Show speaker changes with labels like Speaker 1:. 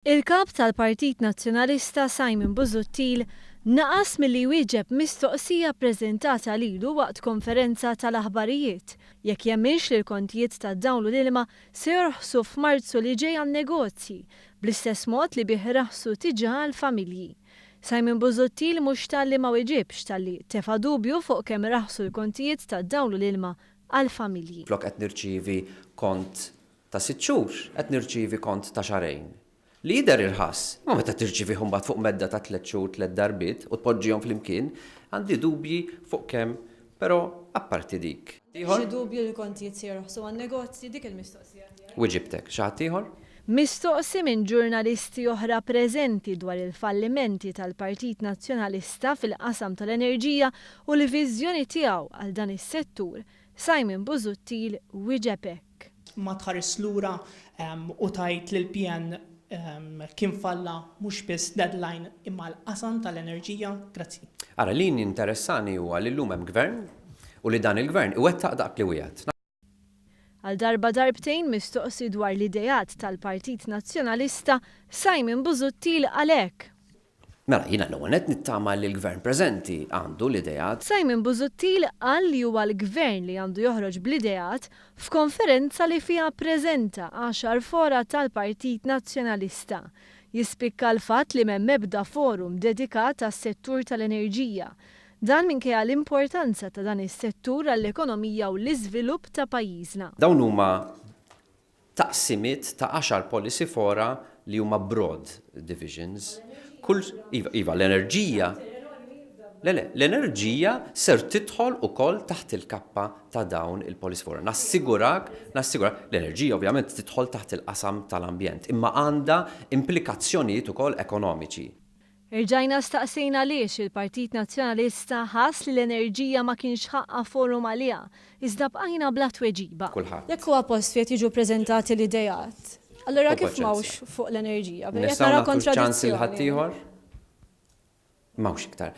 Speaker 1: Il-Kap tal-Partit Nazzjonalista Simon Busuttil naqas milli jwieġeb mistoqsija ppreżentata lilu waqt konferenza tal-aħbarijiet jekk jemminx li l-kontijiet tad-dawl u l-ilma se jorħsu f'Marzu li ġej għan-negozji bl-istess mod li bih raħsu diġà għall-familji. Simon Busuttil mhux talli ma wiġibx talli tefa' dubju fuq kemm raħsu l-kontijiet tad-dawl u l-ilma għall-familji.
Speaker 2: Flok qed nirċievi kont ta' sitt xhur, qed nirċievi kont ta' xahrejn. Li jidher irħas, imma meta tirċievih imbagħad fuq medda ta' tliet xhur tliet darbiet u tpoġġihom flimkien, għandi dubji fuq kemm, però apparti dik.
Speaker 1: Xi dubju li l-kontijiet se jorħsu għan-negozji? Dik il-mistoqsija tiegħi.
Speaker 2: Wiġibtek. Xi ħadd ieħor?
Speaker 1: Mistoqsi minn ġurnalisti oħra preżenti dwar il-fallimenti tal-Partit Nazzjonalista fil-qasam tal-enerġija u l-viżjoni tiegħu għal dan is-settur, Simon Busuttil wieġeb hekk.
Speaker 3: Ma tħarisx lura u tgħid li l-PN kien falla mhux biss deadline imma l-qasam tal-enerġija? Grazzi.
Speaker 2: Ara, li jinteressani huwa li llum hemm Gvern u li dan il-Gvern iwettaq dak li wiegħed.
Speaker 1: Għal darba darbtejn mistoqsi dwar l-ideat tal-Partit Nazzjonalista, Simon Busuttil qal hekk.
Speaker 2: Mela, jiena l-ewwel nett nittama li l-Gvern preżenti għandu l-ideat.
Speaker 1: Simon Busuttil qal li huwa l-Gvern li għandu joħroġ bl-ideat f'konferenza li fiha ppreżenta għaxar fora tal-Partit Nazzjonalista. Jispikka l-fatt li m'hemm ebda forum dedikat għas-settur tal-enerġija. Dan minkejja l-importanza ta' dan is-settur għall-ekonomija u l-iżvilupp ta' pajjiżna.
Speaker 2: Dawn huma taqsimiet ta' għaxar policy fora li huma broad divisions. Kull, iva, iva, l-enerġija, le, le, l-enerġija ser tidħol ukoll taħt il-kappa ta' dawn il-policy fora. Nassigurak, nassigurak, l-enerġija ovvjament tidħol taħt il-qasam tal-ambjent, imma għandha implikazzjonijiet ukoll ekonomiċi.
Speaker 1: Erġajna staqsejna għaliex il-Partit Nazzjonalista ħass li l-enerġija ma kienx ħaqqha forum għaliha, iżda bqajna bla tweġiba.
Speaker 2: Kulħadd.
Speaker 1: Jekk huwa post fejn qed jiġu ppreżentati l-ideat, allura kif m'hawnx fuq l-enerġija? Qed
Speaker 2: Nistgħu
Speaker 1: nara
Speaker 2: nagħtu ċ-ċans lil
Speaker 1: kontradizzjoni.
Speaker 2: ħaddieħor? M'hawnx iktar.